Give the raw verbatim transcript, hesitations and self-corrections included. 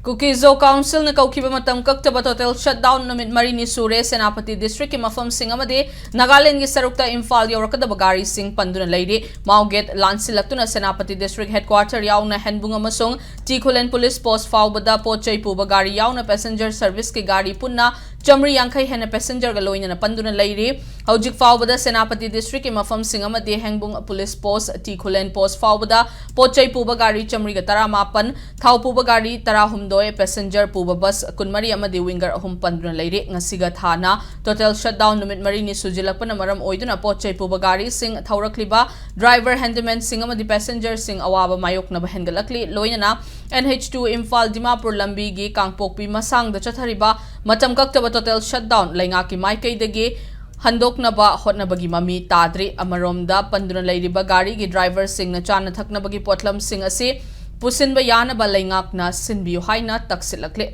ꯀꯨꯀꯤ-ꯖꯣ ꯀꯥꯎꯟꯁꯤꯜꯅ ꯀꯧꯈꯤꯕ ꯃꯇꯝ ꯀꯛꯇꯕ total shutdown ꯅꯨꯃꯤꯠ ꯃꯔꯤꯅꯤ ꯁꯨꯔꯦ꯫ ꯁꯦꯅꯥꯄꯇꯤ ꯗꯤꯁꯇ꯭ꯔꯤꯛꯀꯤ ꯃꯐꯝꯁꯤꯡ ꯑꯃꯗꯤ ꯅꯥꯒꯥꯂꯦꯟꯗꯒꯤ ꯁꯔꯨꯛꯇ ꯏꯝꯐꯥꯜ ꯌꯧꯔꯛꯀꯗꯕ ꯒꯥꯔꯤꯁꯤꯡ ꯄꯟꯗꯨꯅ ꯂꯩꯔꯤ꯫ ꯃꯥꯎ ꯒꯦꯠ ꯂꯥꯟꯁꯤꯜꯂꯛꯇꯨꯅ ꯁꯦꯅꯥꯄꯇꯤ ꯗꯤꯁꯇ꯭ꯔꯤꯛ ꯍꯦꯗꯀ꯭ꯋꯥꯇꯔ ꯌꯥꯎꯅ ꯍꯦꯟꯕꯨꯡ ꯑꯃꯁꯨꯡ ꯇꯤ ꯈꯨꯂꯦꯟ ꯄꯨꯂꯤꯁ ꯄꯣꯁ ꯐꯥꯎꯕꯗ ꯄꯣꯠ ꯆꯩ ꯄꯨꯕ ꯒꯥꯔꯤ ꯌꯥꯎꯅ ꯄꯦꯁꯦꯟꯖꯔ ꯁꯔꯚꯤꯁꯀꯤ ꯒꯥꯔꯤ ꯄꯨꯟꯅ ꯆꯥꯃꯔꯤ ꯌꯥꯡꯈꯩ ꯍꯦꯟꯅ ꯄꯦꯁꯦꯟꯖꯔꯒ ꯂꯣꯏꯅꯅ ꯄꯟꯗꯨꯅ ꯂꯩꯔꯤ꯫ ꯍꯧꯖꯤꯛ ꯐꯥꯎꯕꯗ ꯁꯦꯅꯥꯄꯇꯤ ꯗꯤꯁꯇ꯭ꯔꯤꯛꯀꯤ ꯃꯐꯝꯁꯤꯡ ꯑꯃꯗꯤ ꯍꯦꯡꯕꯨꯡ ꯄꯨꯂꯤꯁ ꯄꯣꯁ, ꯇꯤ ꯈꯨꯂꯦꯟ ꯄꯣꯁ ꯐꯥꯎꯕꯗ ꯄꯣꯠ ꯆꯩ ꯄꯨꯕ ꯒꯥꯔꯤ ꯆꯥꯃꯔꯤꯒ ꯇꯔꯥꯃꯥꯄꯟ, ꯊꯥꯎ ꯄꯨꯕ ꯒꯥꯔꯤ ꯇꯔꯥꯍꯨꯝꯗꯣꯏ, ꯄꯦꯁꯦꯟꯖꯔ ꯄꯨꯕ ꯕꯁ ꯀꯨꯟꯃꯔꯤ ꯑꯃꯗꯤ ꯋꯤꯡꯒꯔ ꯑꯍꯨꯝ ꯄꯟꯗꯨꯅ ꯂꯩꯔꯤ꯫ ꯉꯁꯤꯒ ꯊꯥꯅ ꯇꯣꯇꯦꯜ ꯁꯠꯗꯥꯎꯟ ꯅꯨꯃꯤꯠ ꯃꯔꯤꯅꯤ ꯁꯨꯖꯤꯜꯂꯛꯄꯅ ꯃꯔꯝ ꯑꯣꯏꯗꯨꯅ ꯄꯣꯠ ꯆꯩ ꯄꯨꯕ ꯒꯥꯔꯤꯁꯤꯡ, ꯊꯧꯔꯛꯂꯤꯕ ꯗ꯭ꯔꯥꯏꯚꯔ, ꯍꯦꯟꯗꯤꯃꯦꯟꯁꯤꯡ ꯑꯃꯗꯤ ꯄꯦꯁꯦꯟꯖꯔꯁꯤꯡ ꯑꯋꯥꯕ ꯃꯥꯌꯣꯛꯅꯕ ꯍꯦꯟꯒꯠꯂꯛꯂꯤ꯫ ꯂꯣꯏꯅꯅ N H two Imphal Dimapur ꯂꯝꯕꯤꯒꯤ ꯀꯥꯡꯄꯣꯛꯄꯤ ꯃꯁꯥꯡꯗ ꯆꯠꯊꯔꯤꯕ ꯃꯇꯝ ꯀꯛꯇꯕ ꯇꯣꯇꯦꯜ ꯁꯠꯗꯥꯎꯟ ꯂꯩꯉꯥꯛꯀꯤ ꯃꯥꯏꯀꯩꯗꯒꯤ ꯍꯟꯗꯣꯛꯅꯕ ꯍꯣꯠꯅꯕꯒꯤ ꯃꯃꯤ ꯇꯥꯗ꯭ꯔꯤ꯫ ꯑꯃꯔꯣꯝꯗ ꯄꯟꯗꯨꯅ ꯂꯩꯔꯤꯕ ꯒꯥꯔꯤꯒꯤ ꯗ꯭ꯔꯥꯏꯚꯔꯁꯤꯡꯅ ꯆꯥꯅ ꯊꯛꯅꯕꯒꯤ ꯄꯣꯠꯂꯝꯁꯤꯡ ꯑꯁꯤ ꯄꯨꯁꯤꯟꯕ ꯌꯥꯅꯕ ꯂꯩꯉꯥꯛꯅ ꯁꯤꯟꯕꯤꯌꯨ ꯍꯥꯏꯅ ꯇꯛꯁꯤꯜꯂꯛꯂꯤ꯫